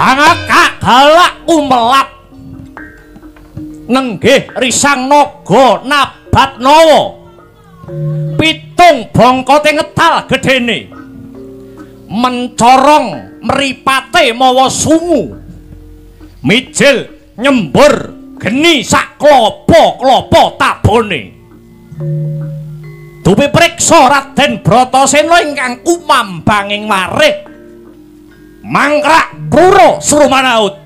Hangakak galak kumelap nenggih risang naga nabat nawa. Pitung bongkote ngetal gedene. Mencorong mripate mawa sungu. Mijil nyembur geni sak klopo-klopo tabone. Dupi priksa Raden Bratasena ingkang kumambanging warih mangkrak krura Srumanaut.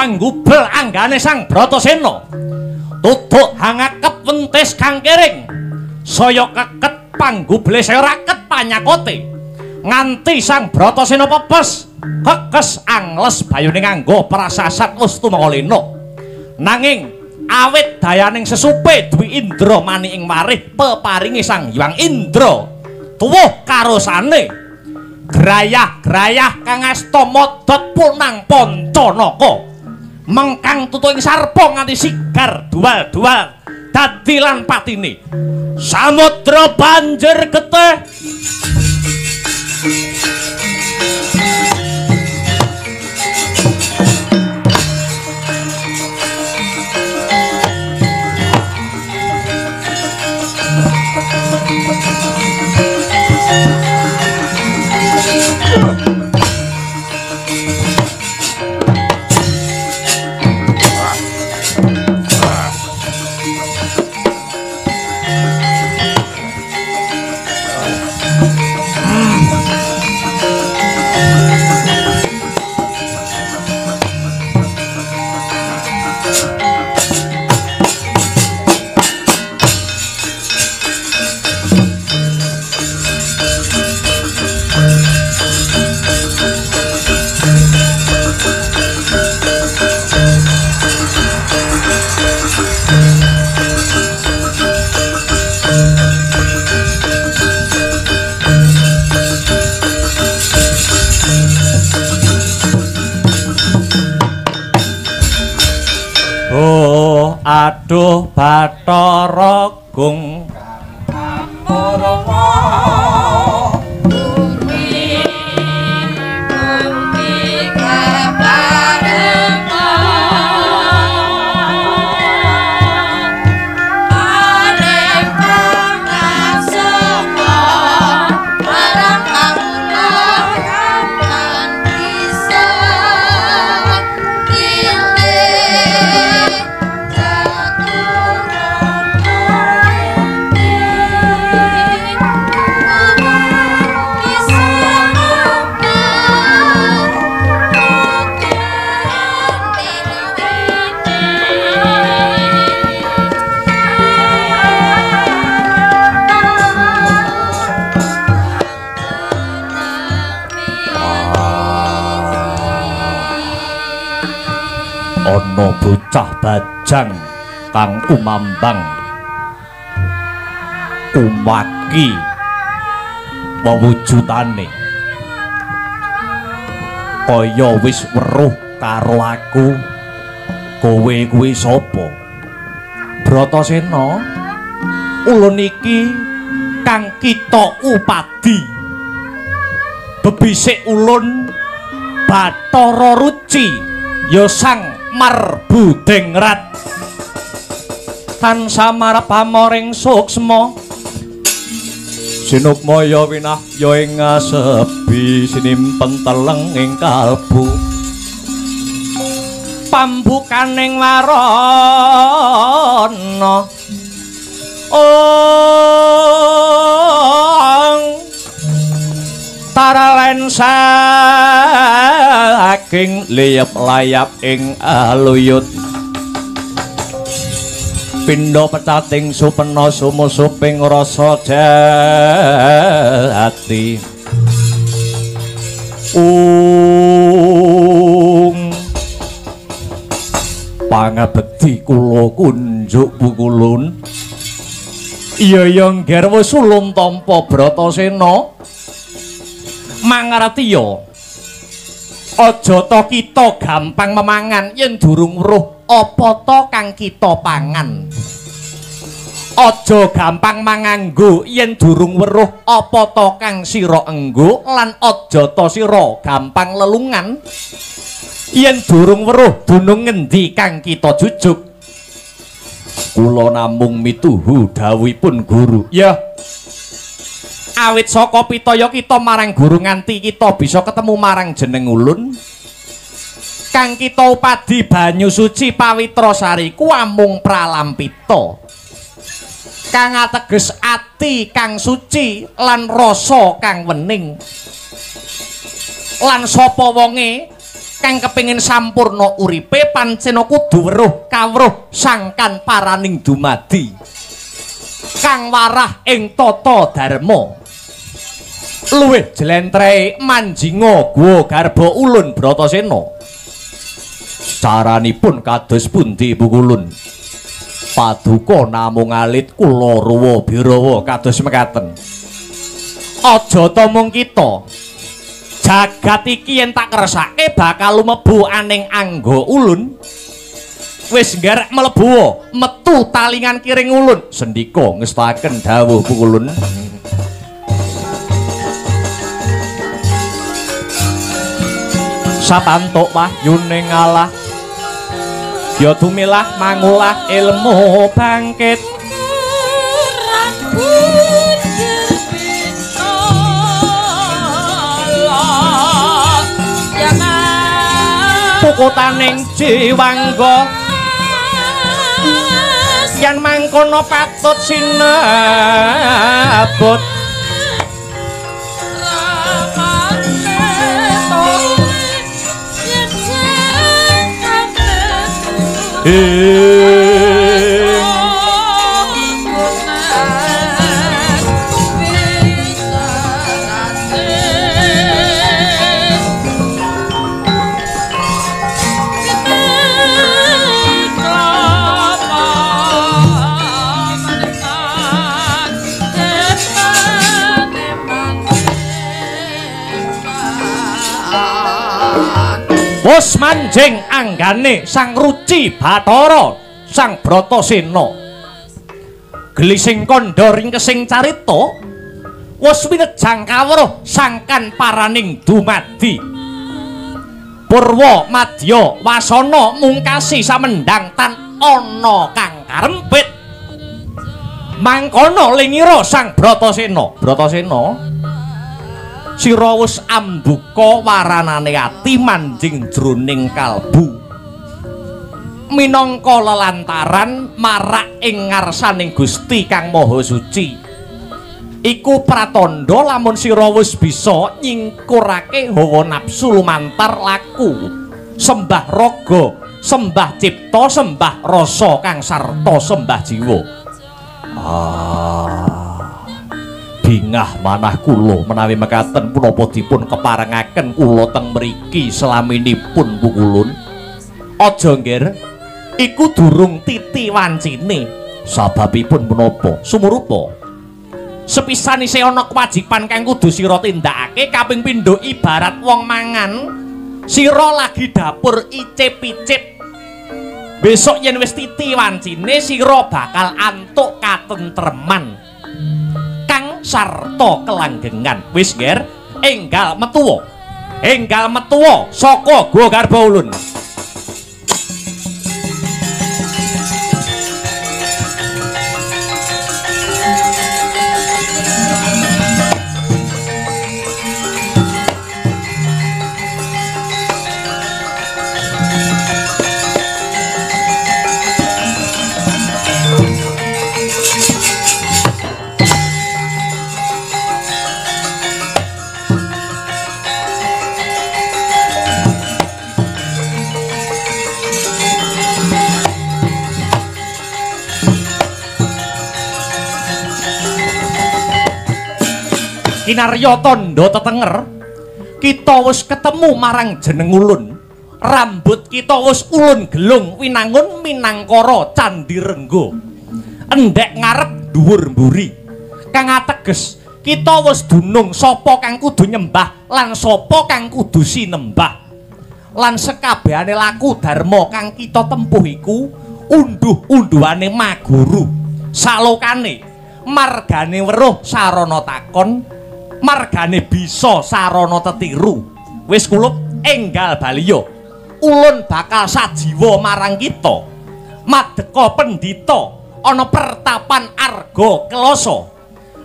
Anggubel anggane Sang Bratasena. Tutuk hangakep wentis kang kering. Saya keket panggubele saya raket panyakote. Nganti Sang Bratasena pepes, kekes angles bayune nganggo prasasat wis tumeka lena. Nanging awit dayaning sesupe Dwi Indra mani ing warih peparinge Sang Hyang Indra. Tuwuh karosane grayah-grayah kang asta modot punang Pancanaka. Mengkang tutuking sarpa nganti sigar dual-dual dadi lan patine. Samudra banjir getih. Aduh Bathara Gung Ana bocah bajang kang kumambang kumaki wewujudane kaya wis weruh karo aku. Kowe kuwi sapa? Bratasena, ulun iki kang kita upadi. Bebisik ulun Bathara Ruci ya Sang Marbudengrat. Tansah marep pamoring suksma sinukmaya winahya ing asebi sinimpen teleng ing kalbu pambukaning warana. Ong taralen saking liyep layap ing aluyut pindha pecating supena sumusuping rasa jati. Pangabekti kula kunjuk pukulun. Iya ya ngger wis ulun tampa Bratasena. Mangartiya aja ta kita gampang memangan yen durung weruh apa ta kang kita pangan. Aja gampang manganggo yen durung weruh apa ta kang sira enggo, lan aja ta sira gampang lelungan yen durung weruh dunung ngendi kang kita jujuk. Kula namung mituhu dawuhipun guru. Ya, awit saka pitaya kita marang guru nganti kita bisa ketemu marang jeneng ulun kang kita upadi banyu suci pawitra sari ku amung pralampita kang ateges ati kang suci lan rasa kang wening. Lan sapa wonge kang kepengin sampurna uripe pancena kudu weruh kawruh sangkan paraning dumadi kang warah ing tata dharma. Luwih jlentrehe manjinga guwa garba ulun Bratasena. Caranipun kados pundi Pukulun? Paduka namung alit kula ruwa birawa kados mekaten. Aja ta mung kita, jagat iki yen tak kersake bakal lumebu aning angga ulun. Wis nggerek mlebu metu talingan kiring ulun. Sendika ngestaken dawuh Pukulun. Sapantuk wahyune ngalah ya tumilah mangulah ilmu bangkit. Pukutaning jiwangga yen mangkono patut sinebut. Wus manjing anggane Sang Ruci Bathara Sang Bratasena. Gelising kandha ringkesing carita wis winejang kawruh sangkan paraning dumadi. Purwa madya wasana mungkasi samendhang tan ana kang karempit. Mangkono lingira Sang Bratasena. Bratasena, sira wis ambuka waranane ati manjing jroning kalbu minangka lelantaran marak ing ngarsaning Gusti Kang Maha Suci. Iku pratandha lamun sira wis bisa nyingkurake hawa nafsu lumantar laku sembah raga, sembah cipta, sembah rasa kang sarta sembah jiwa. Bingah manah kula menawi mekaten punapa dipun keparengaken kula teng mriki selaminipun Pukulun. Aja nggir, iku durung titi wancine. Sababipun menapa? Sumurupa. Sepisan isih ana kewajiban kang kudu sira tindakake, kaping pindho ibarat wong mangan, sira lagi dapur icip-icip. Besok yen wis titi wancine sira bakal antuk katentreman kang sarta kelanggengan. Wis ngger, enggal metuwa. Enggal metuwa saka Gua Garba Ulun. Kinarya tandha tetenger, kita wis ketemu marang jeneng ulun. Rambut kita wis ulun gelung winangun minangkara candhi renggo. Endhek ngarep dhuwur mburi. Kang ateges kita wis dunung sapa kang kudu nyembah lan sapa kang kudu sinembah. Lan sekabehane laku dharma kang kita tempuh iku unduh-unduhane maguru. Salokane margane weruh sarana takon, margane bisa sarana tetiru. Wis kulup enggal baliya. Ulun bakal sajiwa marang kita. Madeka pendhita ana pertapan Arga Kelasa.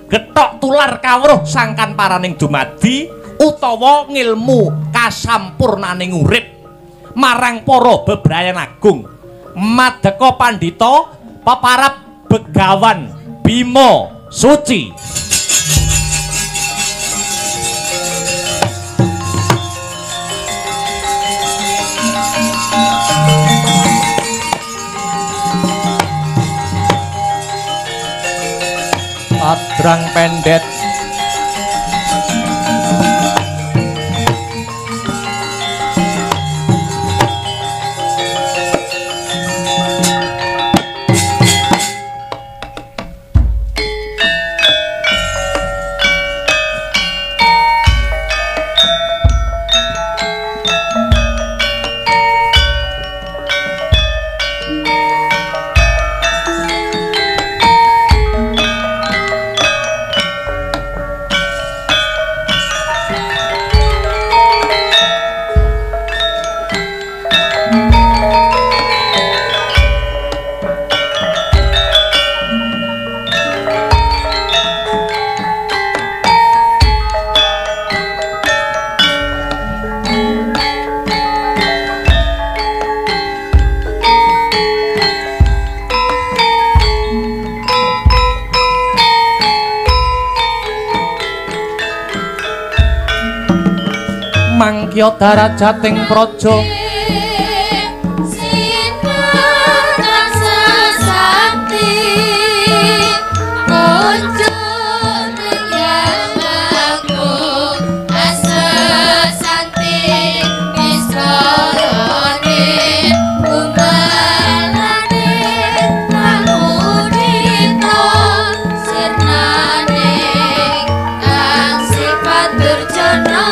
Gethok tular kawruh sangkan paraning dumadi utawa ngilmu kasampurnaning urip marang para bebrayan agung. Madeka pandhita peparap Begawan Bima Suci. Ladrang pendhet mangkya darajating praja. Durjana.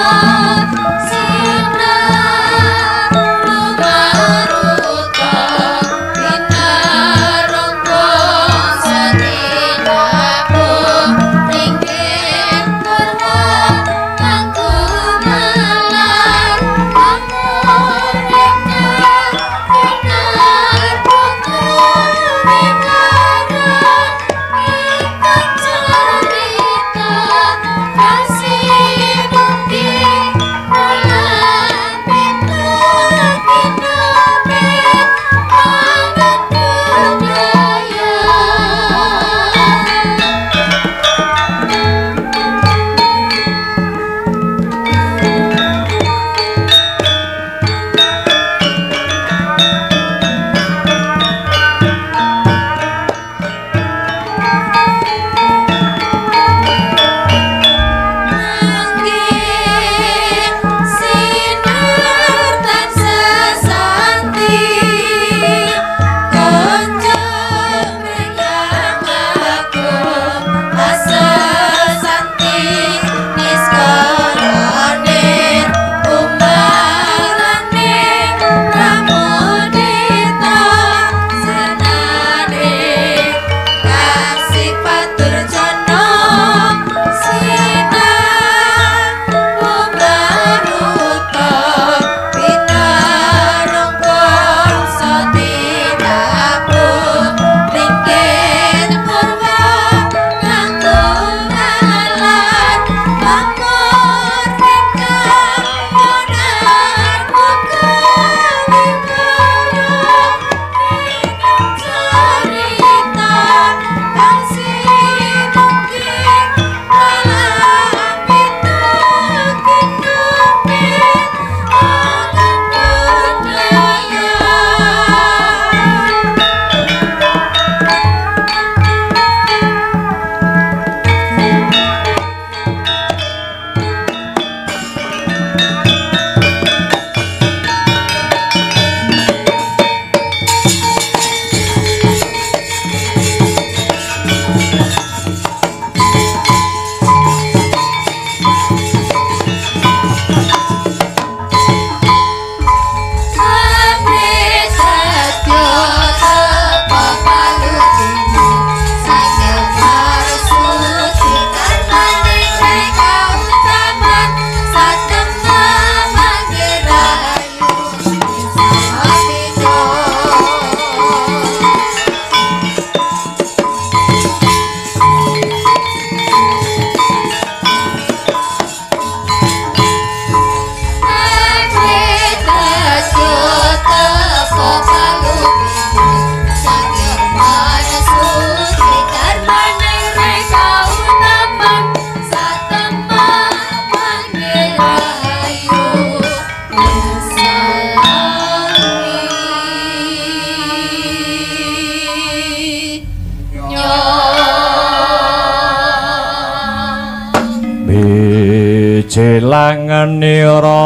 Wijilangenira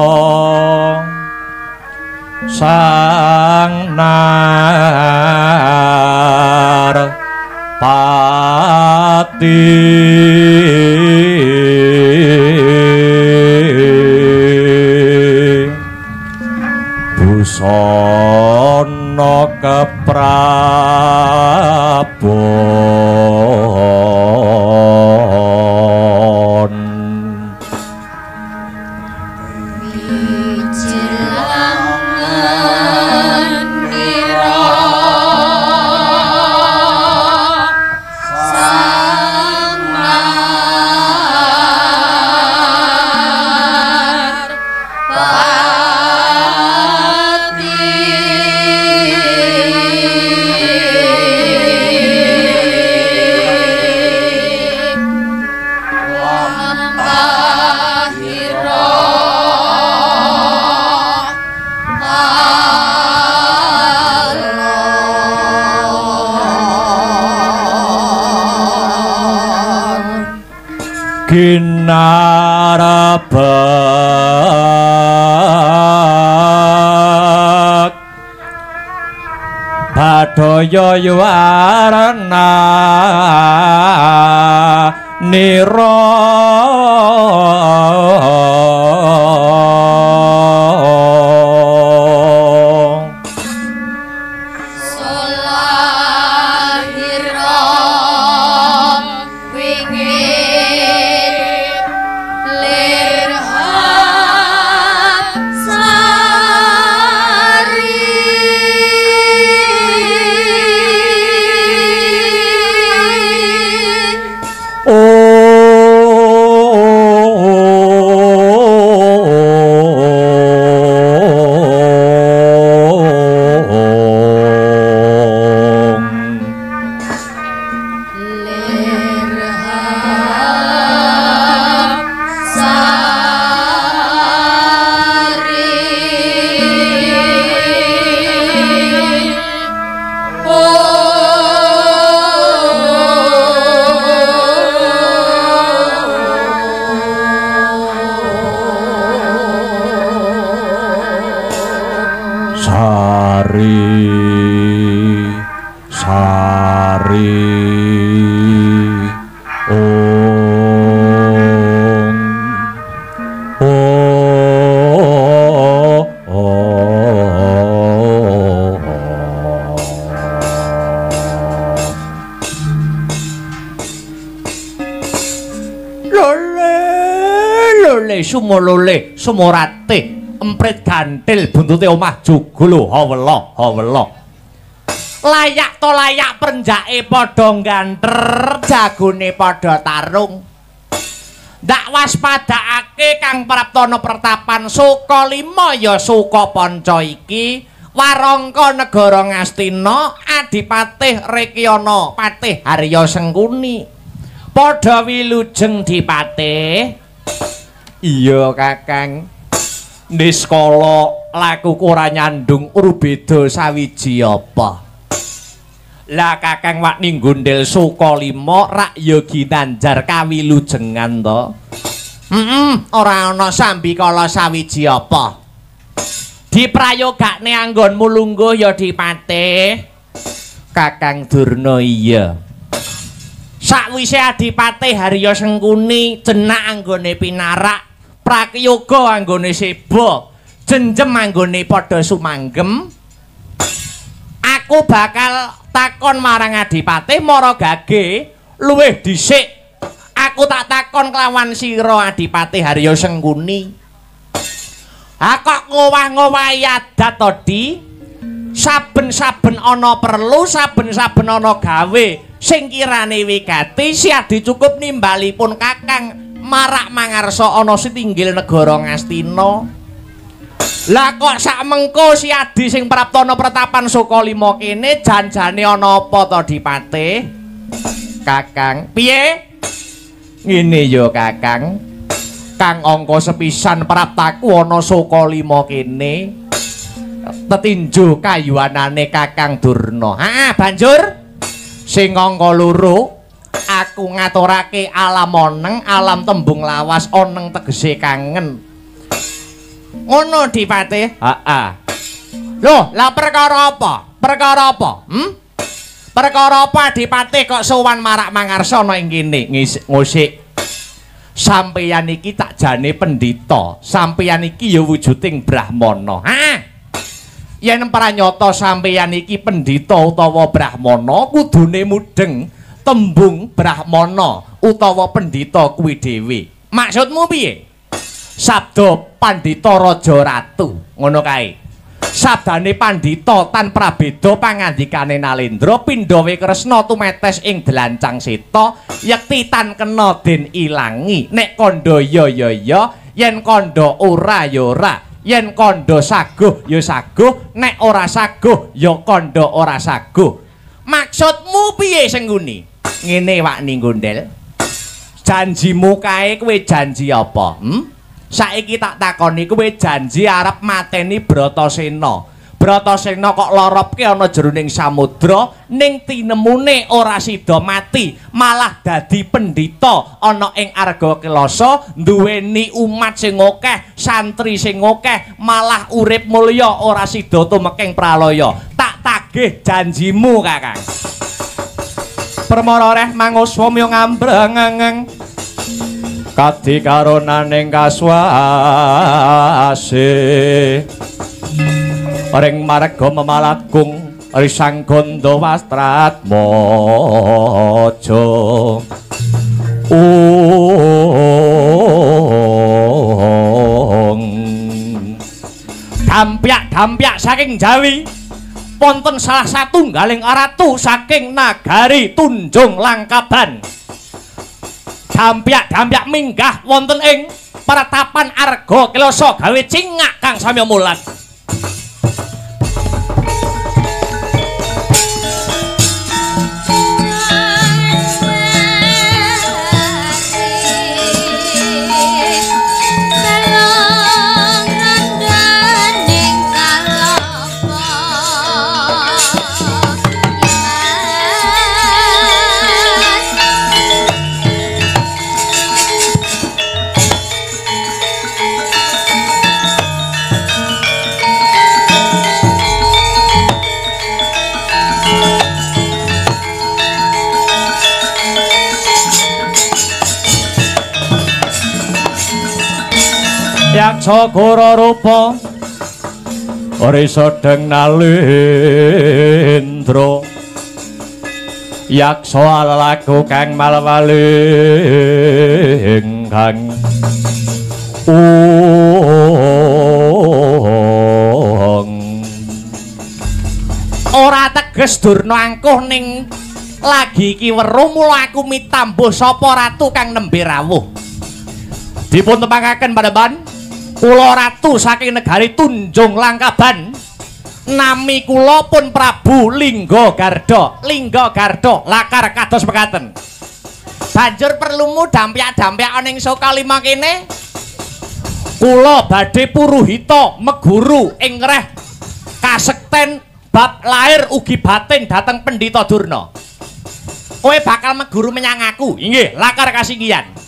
sang nar pati busana keprabon. Ginarabek Badaya yuwarna nira sumolole sumorate emprit gantil buntute omah jugul hawela hawela layak to layak prenjake padha ganter jagone padha tarung ndak waspadakake kang praptana pertapan Suka Lima ya Suka Panca iki warangka negara Ngastina Adipatih Rekyana Patih Harya Sengkuni padha wilujeng dipatih. Iya Kakang, niskala lakuku ora nyandung rubeda sawiji apa. Lah Kakang wak ninggundel Suka Lima rak ya ginanjar kawilujengan to. Ora ana sambikala sawiji apa. Diprayogakne anggonmu lungguh ya dipatih. Kakang Durna iya. Sakwise Adipatih Harya Sengkuni jenak anggone pinarak, prakiyoga anggone seba, jenjem anggone padha sumanggem, aku bakal takon marang Adipatih mara gage luwih dhisik. Aku tak takon kelawan sira Adipatih Harya Sengkuni. Ha kok ngowah-ngowahi adat to, Di? Saben-saben ana perlu, saben-saben ana gawe sing kirane wigati siadi cukup nimbalipun Kakang marak mangarsa ana sitinggil negara Ngastina. Lah kok sak mengko siadi sing praptana pertapan Suka Lima kene janjane ana apa to Dipatih? Kakang, piye? Ngene ya Kakang. Kang angka sepisan praptaku ana Suka Lima kene tetinju kayuwanane Kakang Durna. Heeh, banjur sing angka loro Aku ngaturake alam oneng, alam tembung lawas oneng tegese kangen. Ngono Dipati? Heeh. Loh, lah perkara apa? Perkara apa? Perkara apa Adipati kok sowan marak mangarsa ana ing kene ngusik? Sampeyan iki tak jane pendhita, sampeyan iki ya wujuding brahmana. Hah? Yen pranyata sampeyan iki pendhita utawa brahmana, kudune mudheng tembung brahmana utawa pendhita kuwi dhewe. Maksudmu piye? Sabda pandhita raja ratu, ngono kae. Sabdane pandhita tan prabeda pangandikane Nalendra pindhawe Kresna tumetes ing dlancang seta yekti tan kena den ilangi. Nek kandha ya ya ya, yen kandha ora ya ora, yen kandha saguh ya saguh, nek ora saguh ya kandha ora saguh. Maksudmu piye Sengguni? Ngene Wakni Gondel, janjimu kae kowe janji apa? Saiki tak takoni, kowe janji arep mateni Bratasena. Bratasena kok loropke ana jroning samudra, ning tinemune ora sida mati, malah dadi pendhita ana ing Arga Kelasa, duweni umat sing akeh, santri sing akeh, malah urip mulya ora sida tumekeng pralaya. Tak tagih janjimu, Kakang. Permara reh manguswa myo ngambrengeng kadi karonaning kaswase ring marga memalagung risang gandha wastratmaja. Dampyak-dampyak saking Jawi wonten salah satunggaling ratu saking nagari Tunjung Langkaban. Dampyak-dampyak minggah wonten ing pertapan Arga Kelasa gawe cingak kang samya mulat. Yaksa gora rupa risedeng nalendra yaksa lelaku kang malwaling kang ora teges Durna angkuh ning lagi iki weruh mula aku mitambuh sapa ratu kang nembe rawuh. Dipun tepangaken panembahan kula ratu saking negari Tunjung Langkaban. Nami kula pun Prabu Lingga Garda. Lingga Garda lakar kados mekaten. Banjur perlumu dampyak-dampyak ana ing Sokalima kene? Kula badhe puruhita meguru ing reh kasekten bab lair ugi batin dhateng Pendhita Durna. Kowe bakal meguru menyang aku. Inggih, lakar kasinggihan.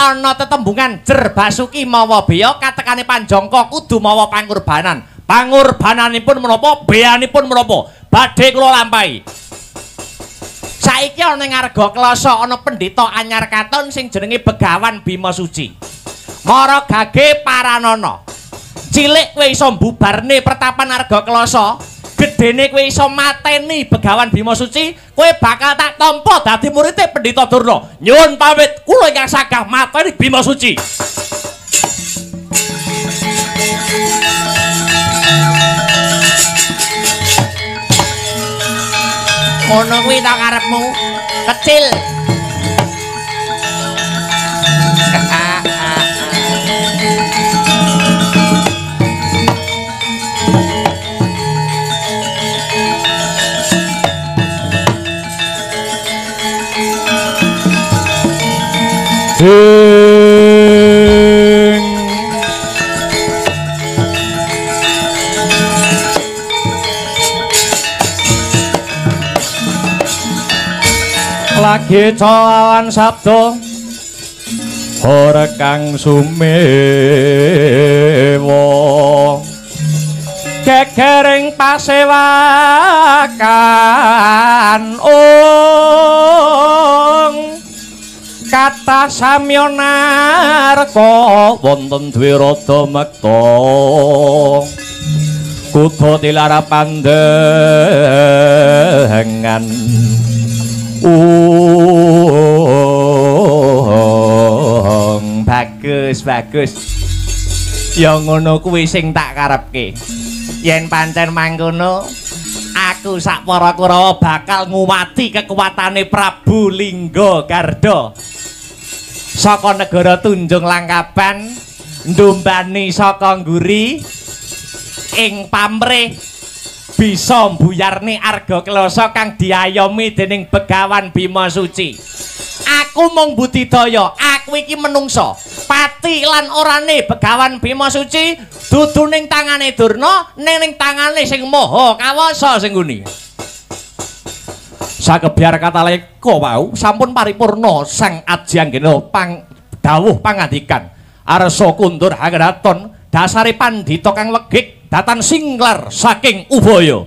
Ana tetembungan jer basuki mawa beya katekane panjangka kudu mawa pangurbanan. Pangurbananipun menapa? Beyanipun menapa? Badhe kula lampahi. Saiki ana ing Arga Kelasa ana pendhita anyar katon sing jenenge Begawan Bima Suci. Mara gage paranana. Cilik kowe iso mbubarne pertapan Arga Kelasa, gedene kowe iso mateni Begawan Bima Suci, kowe bakal tak tampa dadi murite Pendhita Durna. Nyuwun pamit, kula ingkang sagah mateni Bima Suci. Ngono kuwi ta karepmu? Kecil. Lagi cawan sabda ora kang sumewa gegering pasewakan ung kathah samya narka wonten dwirada mekta kuda tilar pandengan ung. Bagus, bagus. Ya ngono kuwi sing tak karepke. Yen pancen mangkono, aku sak para Kurawa bakal nguwati kekuatane Prabu Lingga Garda. Saka negara Tunjung Langkaban, ndumbani saka ngguri ing pamrih bisa mbuyarne Arga Klasa kang diayomi dening Begawan Bima Suci. Aku mung budidaya, aku iki menungsa. Pati lan orane Begawan Bima Suci dudu ning tangane Durna, ning tangane sing maha kawasa sing nguni. Sakebyar kataleka wau sampun paripurna Sang Aji Anggena pang dawuh pangandikan. Arsa kundur hangraton dasare pandhita kang wegik datan singlar saking Ubaya.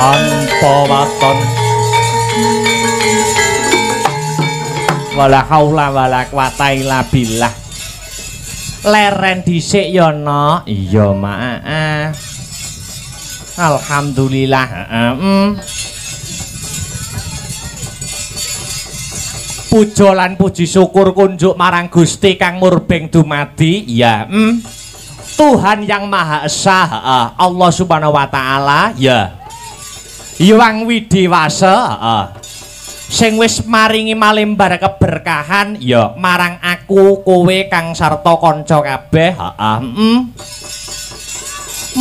Tanpa waton. Wala haula wala quwata illa billah. Leren dhisik ya, Nok. Iya, Mak. Alhamdulillah. Puja lan puji syukur kunjuk marang Gusti kang murbeng dumadi. Iya. Tuhan yang Maha Esa, Allah Subhanahu wa taala, ya. Hyang Widiwasa, sing wis maringi malembar keberkahan ya marang aku, kowe kang sarta kanca kabeh, heeh.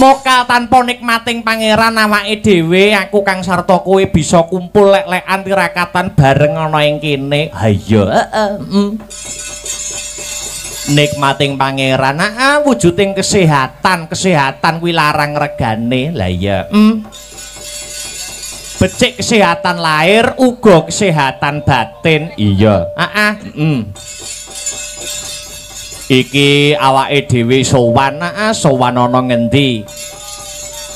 Moka tanpa nikmating pangeran awake dhewe, aku kang sarta kowe bisa kumpul lek-lekan tirakatan bareng ana ing kene. Ha iya, heeh. Nikmating pangeran, heeh, wujuding kesehatan, kesehatan kuwi larang regane. Lah iya. Becik kesehatan lahir uga kesehatan batin. Iya, heeh. Iki awake dhewe sowan, heeh, sowan ana ngendi?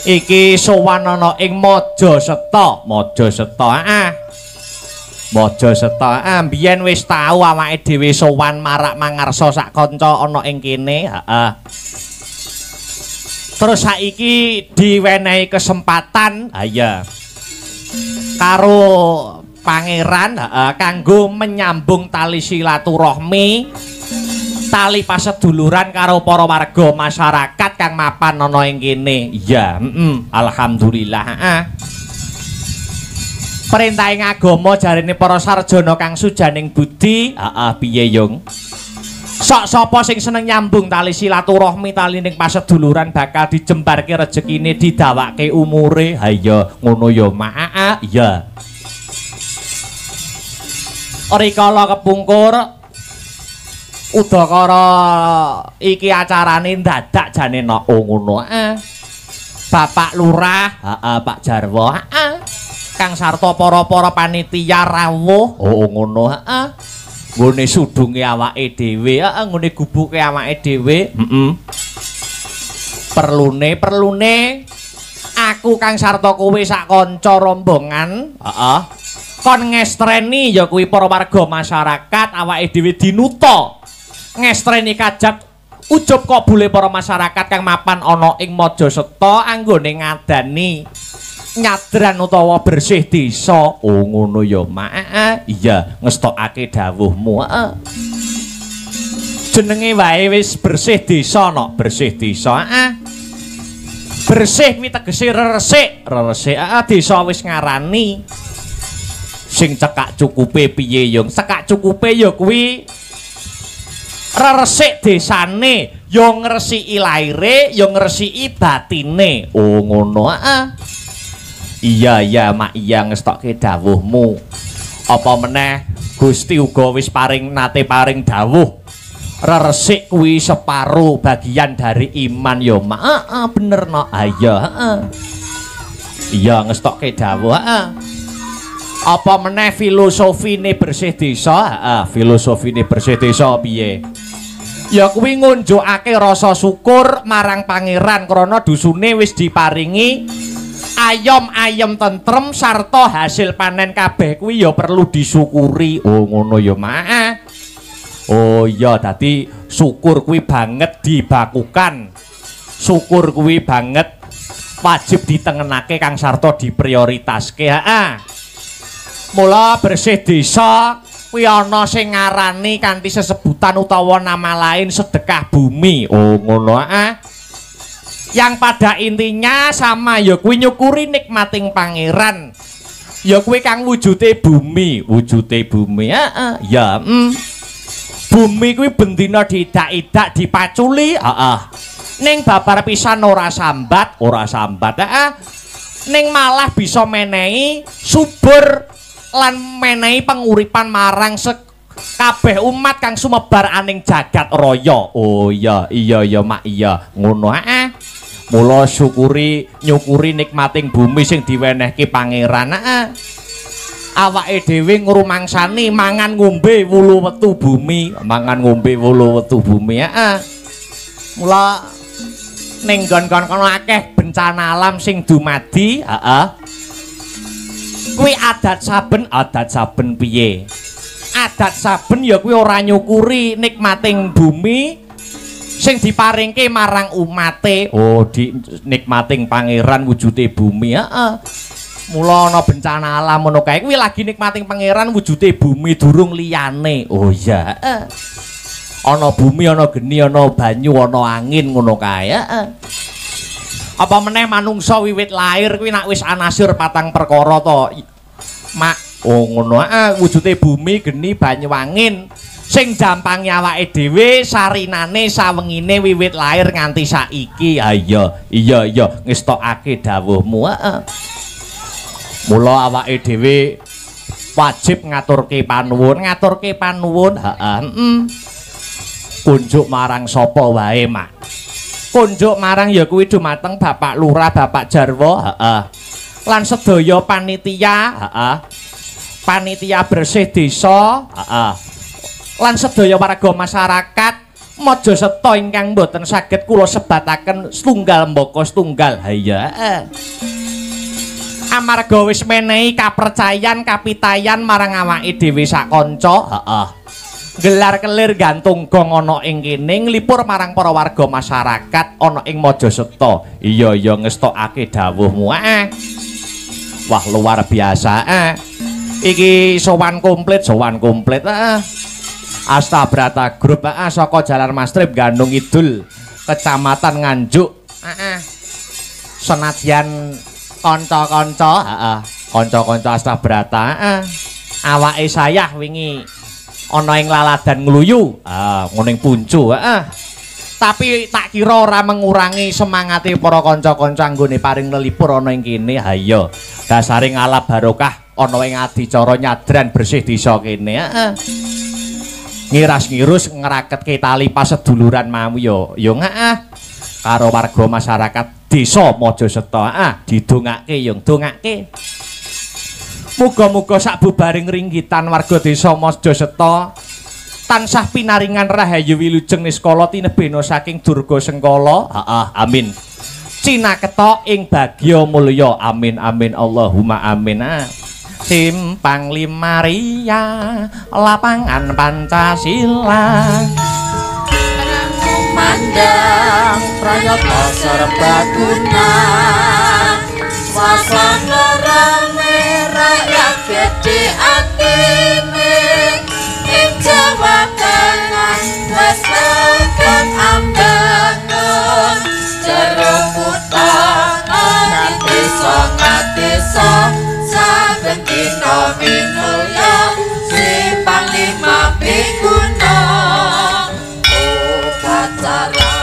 Iki sowan ana ing Majaseta, Majaseta, heeh. Majaseta, heeh, mbiyen wis tau awake dhewe sowan marak mangarsa sak kanca ana ing kene, heeh. Terus saiki diwenehi kesempatan, ha iya, karo pangeran, heeh, kanggo menyambung tali silaturahmi, tali paseduluran karo para warga masyarakat kang mapan ana ing kene. Iya, alhamdulillah, heeh. Perintahing agama jarene para sarjana kang sujaning budi, heeh, piye yung? Sok sapa sing seneng nyambung tali silaturahmi, tali ning paseduluran bakal dijembarke rejekine, didawake umure. Ha iya, ngono ya, Mak. Iya. Rikala kepungkur udakara iki acarane dadak jane nok. Oh ngono, heeh. Bapak Lurah, heeh, Pak Jarwo, heeh. Kang sarta para-para panitia rawuh. Oh ngono, heeh. Nggone sudunge awake dhewe, heeh, nggone gubuke awake dhewe. Heeh. Perlune aku kang sarta kowe sak kanca rombongan, heeh. Kon ngestreni ya kuwi para warga masyarakat awake dhewe dinuta. Ngestreni kajat ujub kabule para masyarakat kang mapan ana ing Majaseta anggone ngadani nyadran utawa bersih desa. Oh ngono ya, Mak. Iya, ngestokake dawuhmu, heeh. Jenenge wae wis bersih desa, nok, bersih desa, heeh. Bersih kuwi tegese reresik, reresik, heeh, desa wis ngarani. Sing cekak cukupe piye, Yung? Cekak cukupe ya kuwi reresik desane, ya ngresiki laire, ya ngresiki batine. Oh ngono, heeh. Iya, iya, Mak, iya ngestokke dawuhmu. Apa meneh Gusti uga wis paring nate paring dawuh. Reresik kuwi separo bagian dari iman ya, Mak. Heeh, bener no. Ha iya, heeh. Iya ngestokke dawuh, heeh. Apa meneh filosofine bersih desa? Heeh, filosofine bersih desa piye? Ya kuwi ngunjukake rasa syukur marang pangeran krana dusune wis diparingi ayom-ayem tentrem sarta hasil panen kabeh kuwi ya perlu disyukuri. Oh ngono ya, Mak. Oh iya, dadi syukur kuwi banget dibakukan. Syukur kuwi banget wajib ditengenake kang sarta diprioritaske, heeh. Mula bersih desa kuwi ana sing ngarani kanthi sesebutan utawa nama lain sedekah bumi. Oh ngono, heeh. Yang pada intinya sama ya kuwi nyukuri nikmating pangeran. Ya kuwi kang wujude bumi, wujude bumi, heeh. Ya, Bumi kuwi bendina diidak-idak dipaculi, heeh. Ning babar pisan ora sambat, heeh. Ning malah bisa menehi subur lan menehi penguripan marang kabeh umat kang sumebar aning jagat raya. Oh iya, iya ya, Mak, iya. Ngono, heeh. Mula syukuri nyukuri nikmating bumi sing diwenehke pangeran, heeh. Awake dhewe ngrumangsani mangan ngombe wulu wetu bumi, mangan ngombe wulu wetu bumi, heeh. Mula ning nggon-nggon kono akeh bencana alam sing dumadi, heeh. Kuwi adat saben, adat saben piye? Adat saben ya kuwi ora nyukuri nikmating bumi sing diparingke marang umate. Oh, di nikmating pangeran wujude bumi, heeh. Mula ana bencana alam ngono kae kuwi lagi nikmating pangeran wujude bumi durung liyane. Oh iya, heeh. Ana bumi, ana geni, ana banyu, ana angin ngono kae, heeh. Apa meneh manungsa wiwit lahir kuwi nak wis anasir patang perkara to. Mak, oh ngono heeh, wujude bumi, geni, banyu, angin. Sing jampangi awake dhewe sarinane sawengine wiwit lahir nganti saiki. Ha iya, iya iya ngestokake dawuhmu, heeh. Mula awake dhewe wajib ngaturke panuwun, ngaturke panuwun, heeh, heeh. Kunjuk marang sapa wae, Mak? Kunjuk marang ya kuwi dumateng Bapak Lurah, Bapak Jarwo, heeh. Lan sedaya panitia, heeh. Panitia bersih desa, heeh. Lan sedaya warga masyarakat Mojoseta ingkang boten saged kula sebataken setunggal mbaka setunggal. Ha iya, heeh. Amarga wis menehi kapercayan kapitayan marang awake dhewe sak kanca, heeh. Gelar kelir gantung gong ana ing kene nglipur marang para warga masyarakat ana ing Mojoseta. Iya iya ngestokake dawuhmu, heeh. Wah luar biasa, heeh. Iki sowan komplit, heeh. Astabrata Group, heeh, saka Jalan Mastrip Gandung Kidul, Kecamatan Nganjuk, heeh. Senadyan kanca-kanca, heeh, kanca-kanca Astabrata, heeh. Awake sayah wingi ana ing laladan ngluyu, ah ngono ing puncu, heeh. Tapi tak kira ora mengurangi semangate para kanca-kanca anggone paring lelipur ana ing kene. Ha iya, dasare ngalap barokah ana ing adicara nyadran bersih desa kene, heeh. Ngiras-ngirus ngraketke tali paseduluran mau ya, ya heeh. Karo warga masyarakat desa Mojoseta, heeh, didongake ya ndongake. Muga-muga sabubaring ringgitan warga desa Mojoseta tansah pinaringan rahayu wilujeng niskala tinebena saking Durga Sengkala. Heeh, amin. Cinaketok ing bagya mulya. Amin amin Allahumma amin. Simpang Limaria lapangan Pancasila. Mandang prayata serbaguna. Suasana rame rakyat gede atine ing Jawa Tengah wis tekan ambangun jero kutha ngadesa ngadesa saben dina minulya simpang lima piguna upacara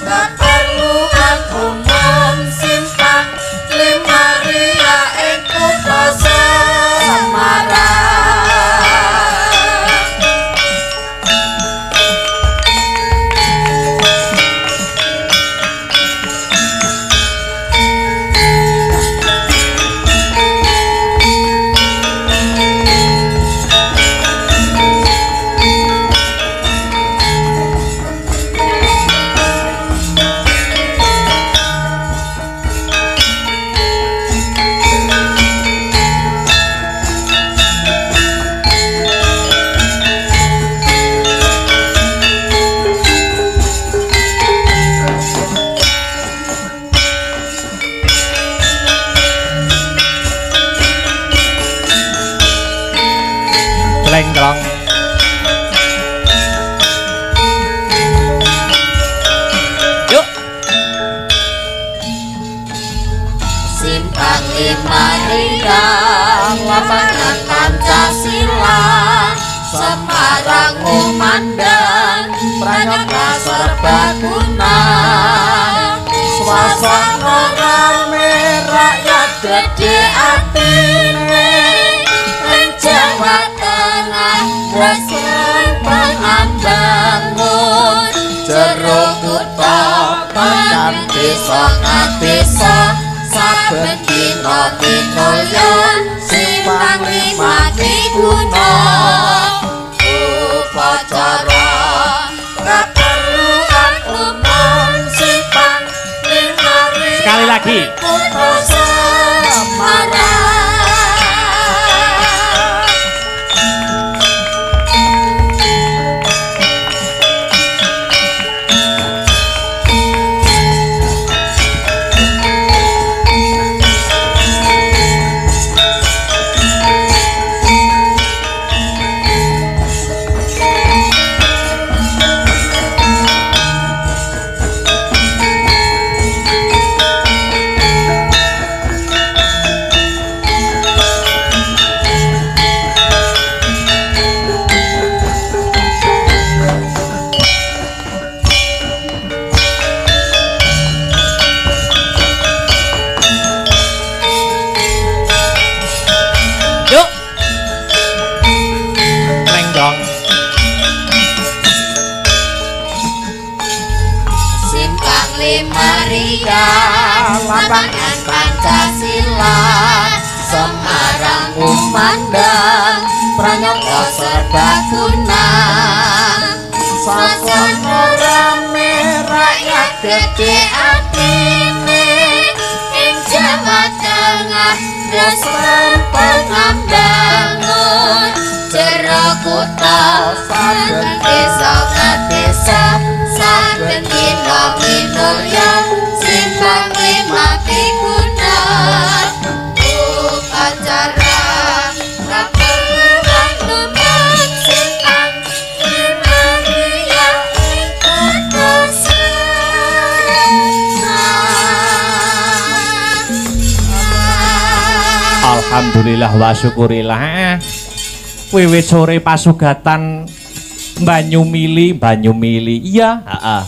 keperluan umum simpang Limaria ing kutha Semarang. Lengkrong. Yuk. Simpang Limaria lapangan Pancasila Semarang ngumandang pranyata serbaguna suasana rame rakyat gede atine ing Jawa Tengah wis pangambangun jero kutha tekan desa ngadesa saben dina minulya simpang lima piguna upacara keperluan umum simpang lima Sekali lagi. kutha Semarang. Maria lapangan Pancasila Semarang kumandang pranyata serbaguna sasana rame rakyat gede atine ing Jawa Tengah tresna pengambangun jero kutha saben desa kadesa saben dina minulya simpang lima piguna upacara rapat simpang lima ria ing Alhamdulillah wa syukurillah. Wiwit sore pasugatan Banyumili, Banyumili. Iya, heeh.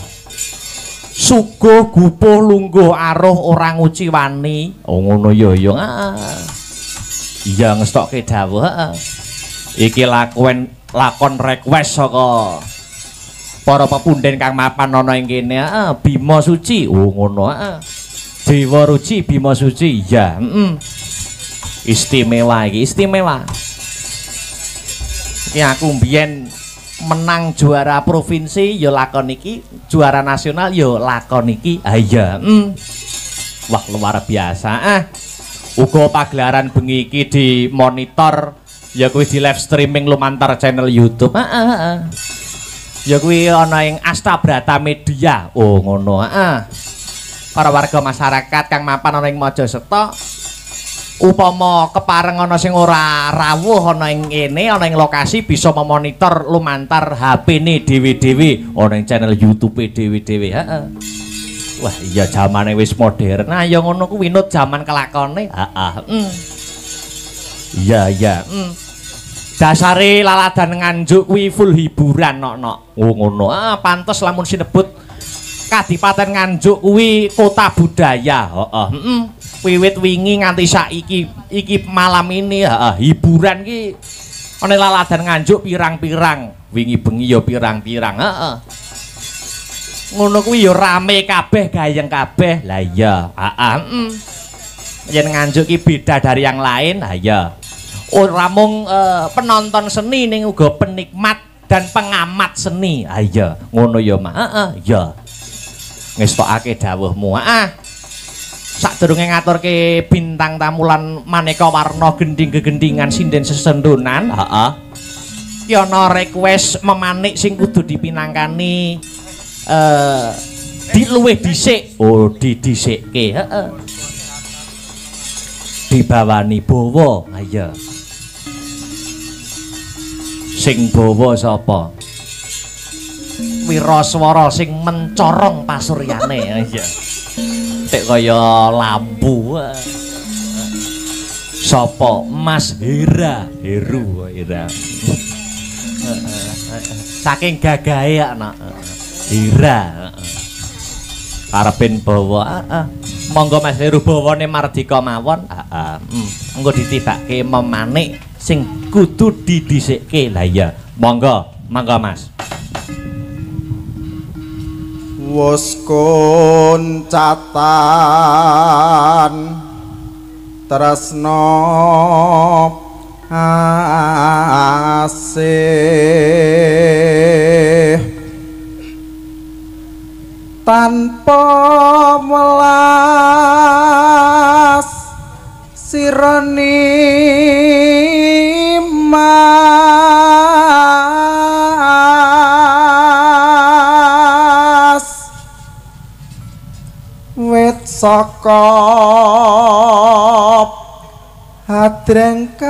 Suguh gupuh lungguh aruh ora nguciwani. Oh ngono ya ya. Heeh. Iya ngestokke dawuh, heeh. Iki lakon request saka para pepunden kang mapan ana ing kene, heeh, Bima Suci. Oh ngono, heeh. Dewa Ruci Bima Suci. Iya, heeh. Istimewa iki, istimewa. Iki aku mbiyen menang juara provinsi ya lakon iki, juara nasional ya lakon iki. Ah iya. Wah luar biasa. Ah. Uga pagelaran bengi iki di monitor ya kuwi di live streaming lumantar channel YouTube. Heeh, heeh. Ya kuwi ana ing Astabrata Media. Oh ngono, heeh. Para warga masyarakat kang mapan ana ing Majaseto upama kepareng ana sing ora rawuh ana ing kene ana ing lokasi bisa memonitor lumantar HP-ne dhewe-dhewe ana ing channel YouTube dhewe-dhewe, heeh. Wah iya jamane wis modern. Nah ya ngono kuwi nut jaman kelakone, heeh. Iya iya. Dasare laladan Nganjuk kuwi full hiburan nok-nok. Oh ngono. Ah pantes lamun sinebut Kadipaten Nganjuk kuwi kota budaya, heeh. Wiwit wingi nganti saiki iki malam ini, heeh, hiburan ki ana laladan Nganjuk pirang-pirang, wingi bengi ya pirang-pirang, heeh. Ngono kuwi ya rame kabeh, gayeng kabeh. Lah iya, heeh. Yen Nganjuk ki beda dari yang lain, lah iya. Ora mung penonton seni ning uga penikmat dan pengamat seni. Ah iya, ngono ya, Mak. Heeh, iya. Ngestokake dawuhmu, heeh. Sadurunge ngaturke bintang tamu lan maneka warna gending gegendingan sinden sesendunan, heeh. Ki ana request memanik sing kudu dipinangkani diluwih dhisik. Oh, didhisikke, heeh. Dibawani bawa, ha iya. Sing bawa sapa? Wiraswara sing mencorong pasuryane, ha iya. Tek kaya lampu. Sapa? Mas Hera, Heru Hera. Saking gagahe anak Hera. Karepen bawa, heeh. Monggo Mas Heru bawane mardika mawon, heeh. Engko ditibake memanik sing kudu didhisikke. Lah iya, monggo, monggo Mas. Wus koncatan tresno asih tanpa welas sirani mas wit saka hadrengkar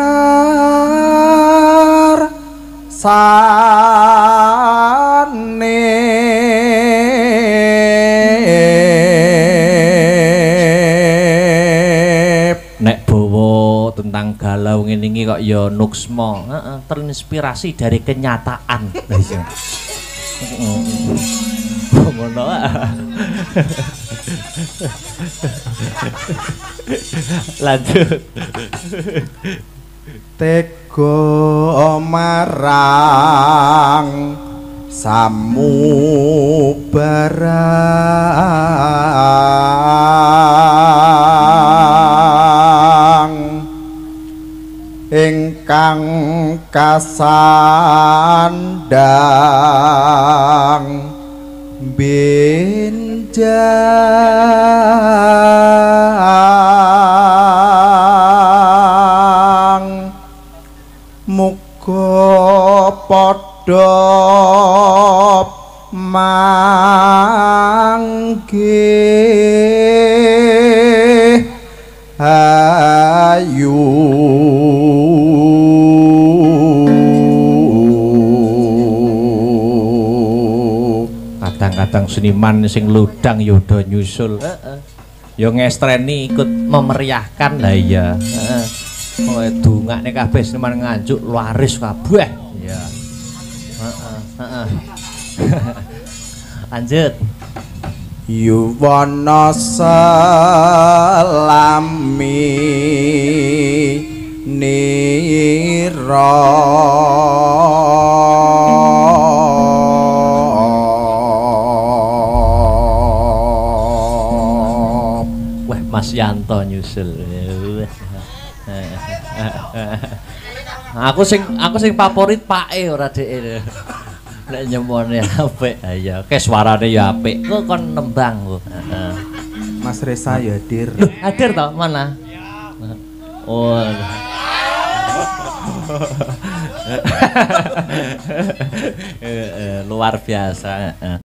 sane. Nek bawa tentang galau ngene iki kok ya nuksma, heeh, terinspirasi dari kenyataan. Iya. Ngono. Lanjut. Tega marang Samubarang ingkang kasandhang benjang muga padha manggih ayu. Kadang-kadang seniman sing ludang ya udah nyusul. Heeh. Ya ngestreni ikut memeriahkan. Lah iya. Heeh. Pokoke dongakne kabeh seniman Nganjuk laris kabeh. Iya. Heeh, heeh. Lanjut. Yuwana selami nira Wah, Mas Yanto nyusul. Aku sing favorit pake ora dheke. Nek nyemone apik, ha iya, ke suarane ya apik. Kok kon nembang kok. Heeh. Mas Reza ya hadir. Loh, hadir toh? Mana? Oh. Luar biasa.